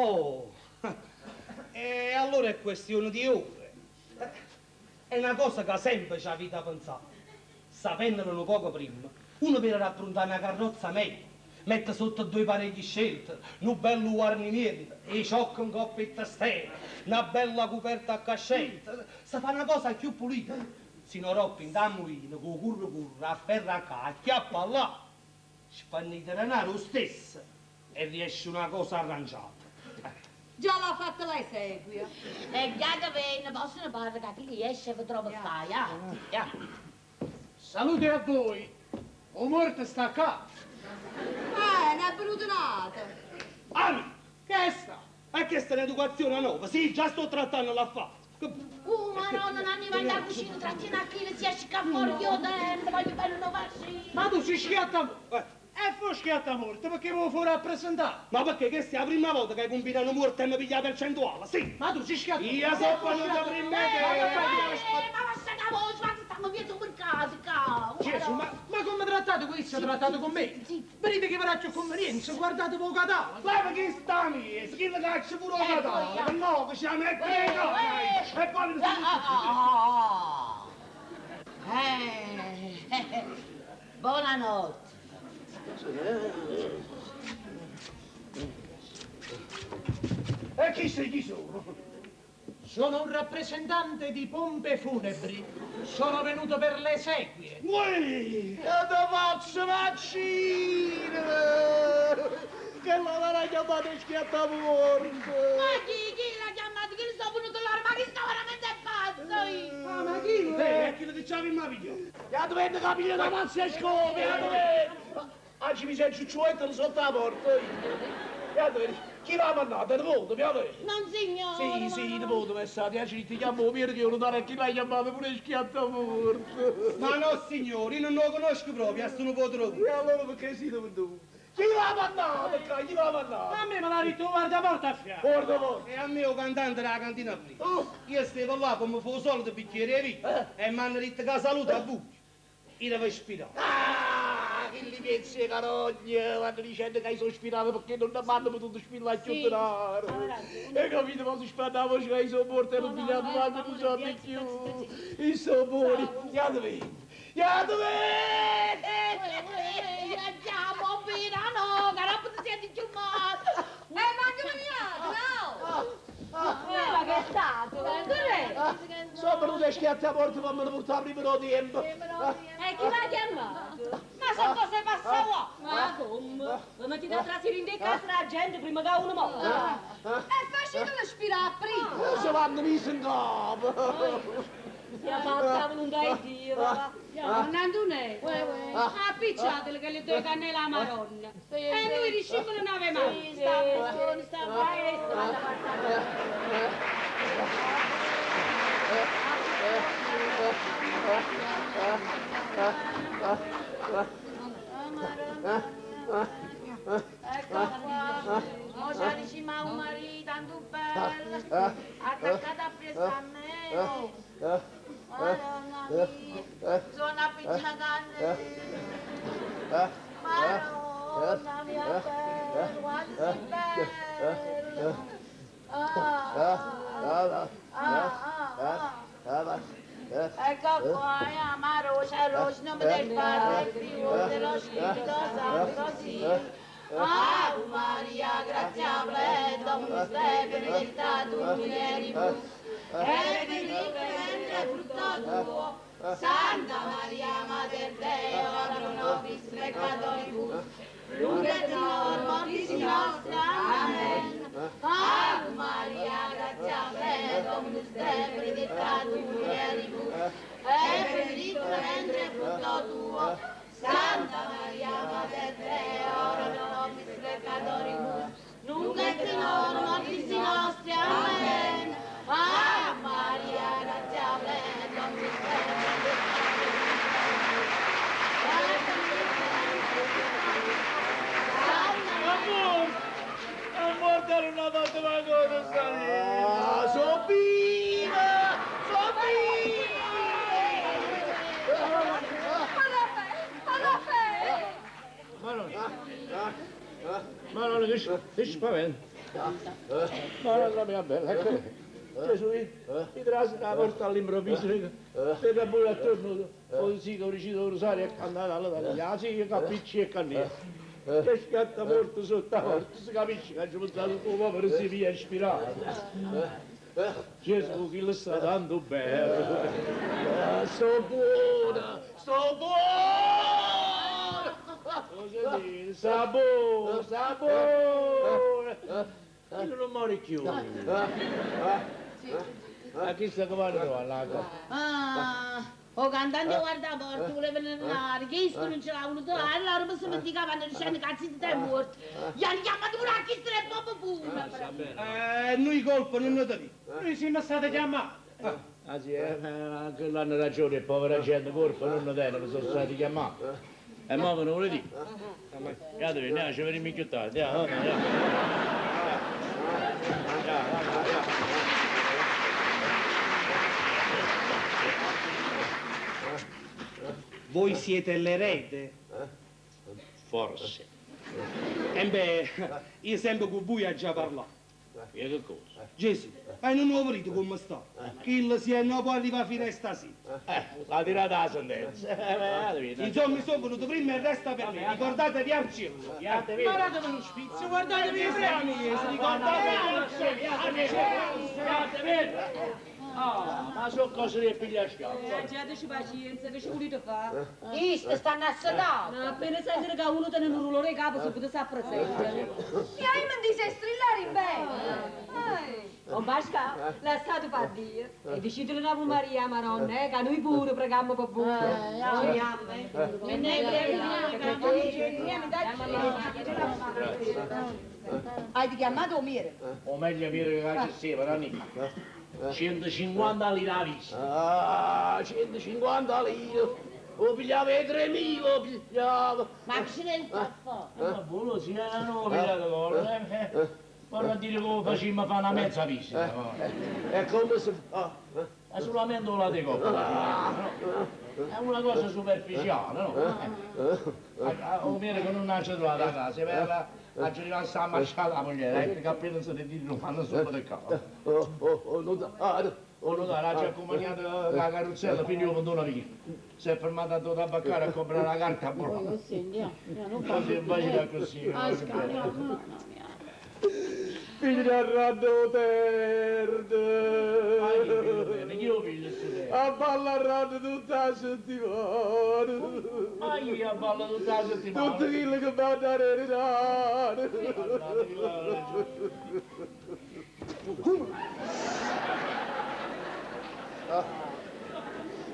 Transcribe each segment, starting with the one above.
Oh! E allora è questione di ore. È na cosa ca sempe ce avita penzà. Sapennolo nu poco primma, uno vene ad appruntà na carrozza meglio, mette sotto ddoje pare 'e scelte, nu bello guarnimiento, 'e ciocche 'ncopp' 'e testene, na bella cuperta a cascetta, se fa na cosa cchiù pulita. Si no roppo 'int' 'a muina, cu 'o curre curre, afferra 'a ccà, acchiappa 'a llà, spennite denaro 'o stesso e riesce una cosa arrangiata. Già l'ha fatta l'esequia. E già che vene, possono parla che chi esce e vi trova qua, ja, ja. Salute a voi! O muorto sta ccà! N'è venuto n'ato! Ami! Che è stato? E chesta è n'educazione nova, sì, già sto trattanno l'affare. Uh, maronna, Nanni, vai in cucina, trattieni a chi si esce qua fuori, io dentro, voglio bene non faccio. Ma tu sei schiattamorto! E fu schiattamorto perché vuoi fuori a presentare? Ma perché questa è la prima volta che combinano morte e mi piglia la percentuale, sì! Ma tu sei schiattamorto! Io sono venuto prima Eh, te! ma basta che voce, ma che stiamo via per casa, qua. Gesù, ma come trattate questo? Trattate con me? Vedete che vi più convenienza, guardate voi catalogo! Leva chi sta mia, chi le caccia pure il catalogo, no, che ci la mette in e poi mi Ah, Buonanotte. E chi sei, chi sono? Sono un rappresentante di pompe funebri. Sono venuto per le esequie. Uè! E te faccio vaccino! Che l'avrà chiamato schiattamorto! Ma chi, chi l'ha chiamato? Chi sono venuto loro? Ma chi sta veramente pazzo io? Ah, ma chi? Eh, è quello che c'aveva in maviglia. Ya dovete capire la mazza e scope, ya dovete! Oggi mi sei ciucciuetto sotto la porta! Ya dovete! Chi l'ha mandato? Il voto, ya dovete! Non signore. Sì, sì, il voto è stato, ya ci ti chiamo perché io non dare a chi l'ha chiamato pure schiattamorto! Ma no, signori, io non lo conosco proprio, sono potrò. E allora perché siete venuti? Chi l'ha mandato qua? Chi l'ha mandato? A me me l'ha detto guarda porta a fianco. Guarda voi! E a me o cantante della cantina prima. Oh. Io stavo là come fu solito bicchiere di vino e mi hanno detto che saluta a voi. Io devo ispirare. Ah, che li pezzi e carogne, vanno dicendo che sono spirato perché non mi hanno potuto spillare più Sì, denaro. aveva ragione. E capito, ma si spannavo che io sono morto e non No, no, pigliato manco ma un soldo pure in più. I sono buoni. Iatevi, iatevi! Andiamo, bambina, no, che non ti senti più male. Ma anche veniate, no? Ma che è stato? Sono venuto a schiattare a morte, ma me ne portavo prima lo tempo. E chi l'ha chiamato? Ma sono cose passate. Ma come? Vi mettete a trasire in casa la gente prima che uno muore? È facile respirare prima. Se vanno messo in capo. Sia fatta la volontà di Dio, va. Nonna Antonella, appicciatele che le due cannelle alla Maronna. E noi riuscimmo a non avere mai. Sì, sta buono, sta buono. Ecco qua, mo c'ha ricima un marito tanto bello, attaccata appresso a me. oh. Madonna mia, sono appicciacante. Madonna mia bella, quanto sei bello. Ah, ah, ah, ah. Ecco qua, amaro, c'è il nome del Padre, Figlio, dello Spirito Santo, sì. Ave Maria, grazia plena, Dominus te, benedicta tu in mulieribus, e benedicto il frutto tuo. Santa Maria, Mater Dei, ora pro nobis peccatoribus, nunc et in hora mortis nostre. Amen. Ave Maria, grazia plena, Dominus te, benedicta tu in mulieribus, e benedicto il frutto tuo. Santa Maria, Mater Dei, ora pro nobis peccatoribus, nunc et in hora mortis nostre. Amen. Ave Maria, grazia plena, Dominus te, benedicta tu in mulieribus, e benedicto il frutto tuo. Santa Maria, È morta non ha fatto una cosa Ah, sono viva! Sono viva! Ma Raffaele, ma Raffaele! Madonna, che spavento. Madonna mia bella, ecco. Gesù, mi trase la porta all'improvviso, vedo pure attorno, così che ho recito il rosario e cantare alla sì, che cappicci e cannella. Che schiatta morto sotto la porta, si capisce che ci pensato un povero si via ispirato. Gesù, chi lo sta dando bello. Sto buona, sto buona! Cosa dire? Sta buona, sta buona! Io non muore più. Ma chi sta come va là? Ah, o cantante guarda porta, voleva andare, che non ce l'ha voluto dare, allora mi si dimenticava dicendo cazzo ti è morto. Gli hanno chiamato pure a chi è proprio pure. Noi colpa non ne teniamo. Noi siamo stati chiamati. Ah sì, anche l'hanno ragione, povera gente, colpa non ne tiene, sono stati chiamati. E mo ve ne vuole dire? Guardate, ne ci vediamo più tardi, andiamo, andiamo. Voi siete l'erede? Forse. E beh, io sempre con voi ho già parlato. E che cosa? Gesù, ma non ho capito come sta. Chi si è non può arrivare fino a stasera. La tirata la sentenza. Insomma, mi sono venuto prima e resta per me. Ricordatevi al cielo. Guardatevi lo spizio, guardatevi i freni. Ricordatevi al cielo. Ah, ma sono cose che piglia a schiaffo. Aggiateci pazienza, che ci volete fare? Isto stanno a sedare. No, appena sentire che uno tiene un rullo di capo, subito si presenta. E io mi dice strillare in bene. Oh, Pascal, lasciate far dire. E dicetelo una Maria, Maronna, che noi pure preghiamo per voi. Hai chiamato o miere? O meglio dire che ci sia, però Nani. 150 lire la visita. Ah, 150 lire. O pigliava i 3.000, o pigliava. Ma che ne fa? Ma buono, sì, non ho pigliato gol. Vorrei dire come facciamo a fare una mezza visita. E come si fa? È solamente una di coppa, no? È una cosa superficiale, no? O meno che non ha trovato a casa, ha rimasto a marciare la moglie, che appena si è non fanno sopra del capo. Oh, non da, oh, non da, l'ha già accompagnato la carrozzella fino a una via. Si è fermata a tabaccare a comprare la carta a buona. Così, facile così. Pigliarranno terde. Io piglio sto A balleranno tutta la settimana. Ma io a balla tutta la settimana. Tutti quelli che vanno a ereditare.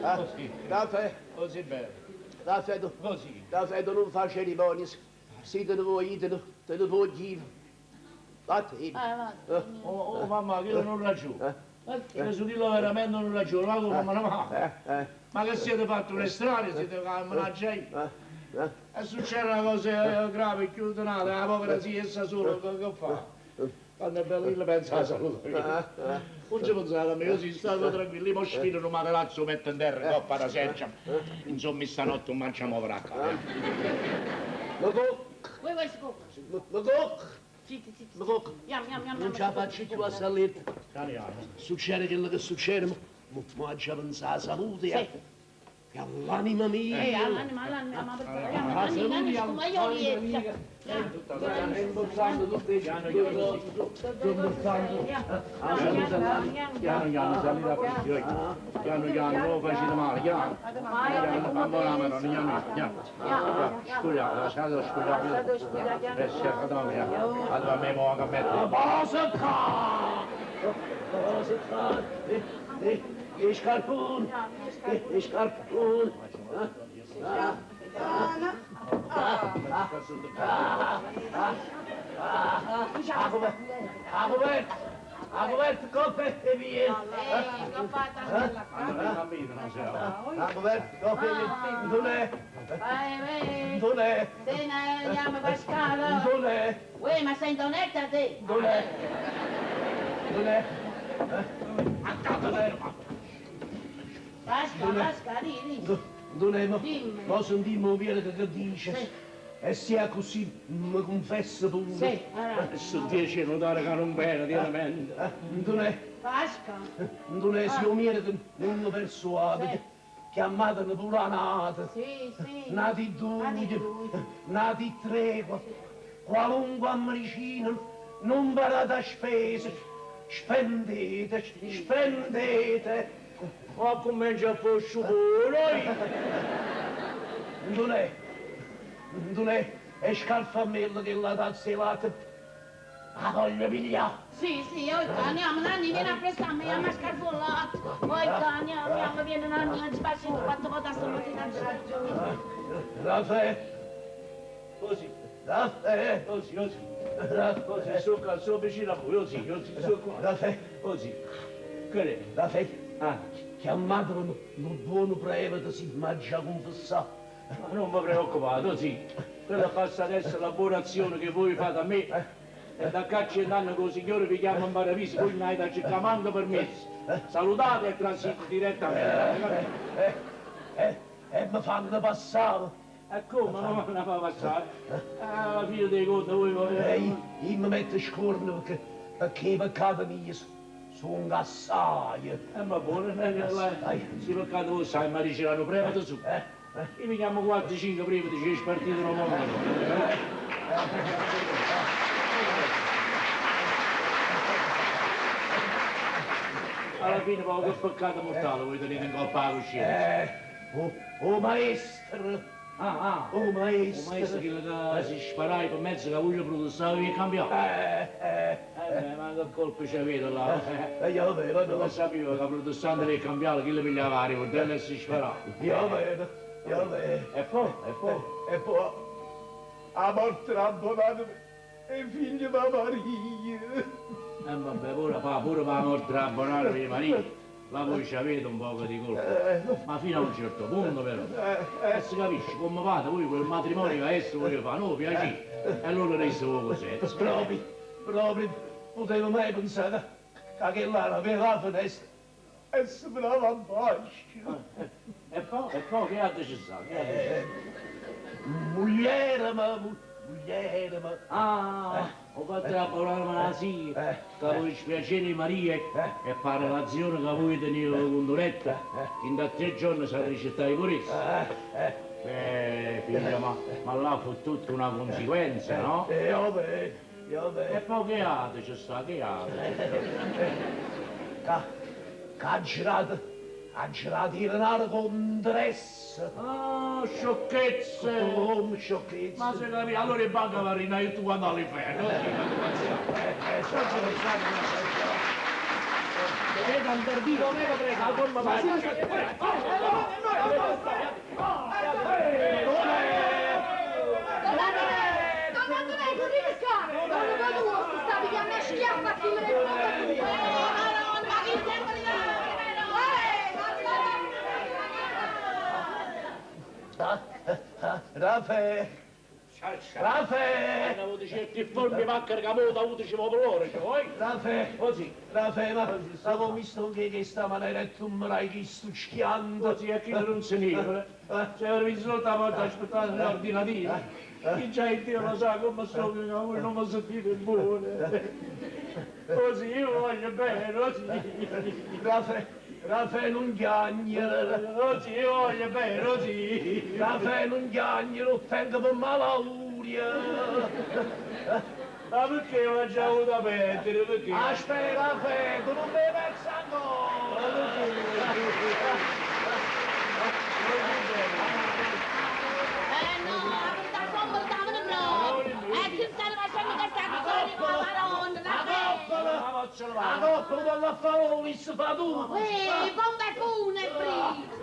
Così. Caffè. Così bene. Caffè. Così. Caffè non fa cerimonie. Se te ne vuoi, te ne vuoi dire. Vattene. Oh, mamma, che io non ragiono. Adesso dillo veramente non ragiono, ma come non va? Ma che siete fatto un estraneo, siete che managgia io. E succede una cosa grave, chiude la povera zia essa sola, che fa? Quando è bello, io penso alla salute. Non ci pensate a me, io sono stato tranquillo, io sfido un materasso, metto in terra, coppa da seccia. Insomma, stanotte non mangiamo per acqua. Ma go! Vuoi vuoi scopo? Ma go! Zitti, zitti. Ma go! Non ce la faccio più a salire. Succede quello che succede, ma già pensa alla salute, eh. E all'anima mia! All'anima, all'anima, ma perché? Come io riesco. Rimborsando tutte le cose, rimborsando. Piano piano, salire a tutti, piano piano, non lo facete male, piano. Piano, piano, piano, piano. Scugliamo, lasciate scugliamo. Allora a me muovo a mettere. Cosa fa? Cosa fa? E scarponi, e scarponi. A coperta, coperta via. A coperta, coperta via. Non è. Non è. Se ne andiamo Pasquale. Non è. Uè, ma sei indonetta te? Non è. Non è. Pasca, Pasca, di, Non è, ma sentimo via che dice. E se è così, mi confesso pure. Sì, allora. Su 10 notare che non bene, tiene mente. Non è, Pasca. non è, se io mi non mi persuade. Sì. Chiamatemi pure a nata. Sì, sì. Nati due, Nati due. nati tre, qualunque medicina, non parate a spese. Spendete, spendete. Ma comincia a fare sciupone. Non è, non è, è scarfamella che la tazza di latte. La voglio pigliare. Sì, sì, oi andiamo, Nanni, vieni a prestarmi, andiamo a scarfollato. Oi andiamo, andiamo, vieni Nanni, non ci passi quattro volte stamattina a ragione. Raffaele, Così, Raffaele, così, così. Raffaele, Così, sto qua, sto vicino a voi, così, così, sto qua. Raffaele, Così. Che è? Raffaele, Ah, chiamatelo un buono prevete si mangia confessare. ma non mi preoccupate, così. Quella passa adesso la buona azione che voi fate a me. E da qua a cent'anni che il Signore vi chiama in paradiso, voi non avete cercato manco permesso. Salutate e transite direttamente. E mi fanno passare. E come non me la fa passare? Alla fine dei conti voi E volete... io mi metto scorno perché, perché i peccati miei sono assai. Ma buono, si peccato voi sai, ma dice prevete su. Io mi chiamo 4-5 preveti, ci spartito un mondo. Alla fine poi che peccato mortale voi tenete in colpa la coscienza. Oh, oh maestro, Ah, ah, oh o maestro. maestro che si sparai per mezzo che voglio protestare e cambiare. Beh, ma che colpo ci avete là? Io vedo, Non lo sapevo che protestante per cambiare, chi le pigliava la rivordella e si sparava. io vedo, io vedo. E poi, e poi. E poi, a morte abbonata e figlio di Maria. Vabbè, pure fa, pure per la morte abbonare per i mariti. La voi ci avete un poco di colpa. Ma fino a un certo punto però. E si capisce come fate voi quel matrimonio che adesso voglio fare, no, piacere. E allora resta voi cos'è. Proprio, proprio, potevo mai pensare che là aveva la finestra e sembrava un bacio. E poi che altro ci sta? Che altro ci sta? Mugliera, ma, mugliera, ma. Ah, ho fatto la parola ma la sì, che voi spiacere di Maria e fare l'azione che voi tenete con Doretta, in da 3 giorni sarà ricettata pure essa. Figlia, ma là fu tutta una conseguenza, no? Vabbè, vabbè. E poi che altro ci sta, che altro? Che ha girato, ha girato il denaro con interesse. Ah, sciocchezze! Come sciocchezze? Ma se capi, allora in banca va a rinare tu quando all'inferno. Vedete andar via, prego, prego, ma Don Antonello, corri qua! Non lo tu, si sta pigliando a schiaffa a chiudere il mondo. Madonna, ma chi tempo di Raffaele, Raffaele! Hanno avuto certi forme macchine che hanno avuto ci vuole loro, cioè, voi? Raffaele, Così. Raffaele, ma avevo visto che questa maniera tu mi l'hai visto schiando. Così, a chi non se ne Cioè, ero visto la volta aspettare l'ordinativo. Chi già il Dio lo sa come sto che voi non mi sentite buono. Così, io voglio bene, così. Raffaele, Raffaele non chiagnere. Così, io voglio bene, così. Raffaele non chiagnere, lo tengo per malauria. Ma perché ho già avuto a perdere? Perché? Aspetta, Raffaele, tu non mi hai perso ancora. No, la verità sono portavano proprio. E chi sta facendo questa cosa di Madonna? La coppola, la coppola dalla favore, si fa tu. Ehi, bombe funebri!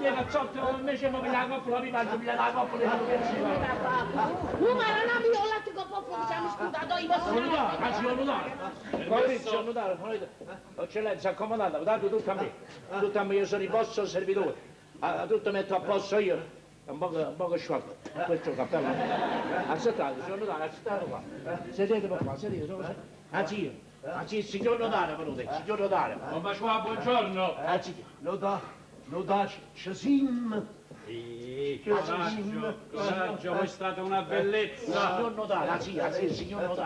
Io cazzotti, invece mi pigliare la coppola, mi mangio pigliare la coppola e non penso. No, ma non abbiamo latte che può siamo scudato, io posso Notare, signor notare. Signor notare, eccellenza, accomodate, date tutto a me. Tutto a me, io sono il vostro servitore. Tutto metto a posto io. Un poco sciolto. Questo è il cappello. Accettate, signor notare, accettate qua. Sedete per qua, sedete. Anzi io. Anzi, il signor notare, venuto, il signor notare. Buon Pasquale, buongiorno. Anzi, Notare, Notà, ci siamo. Sì, coraggio, coraggio, voi state una bellezza. Signor notario, sì, sì, signor notario.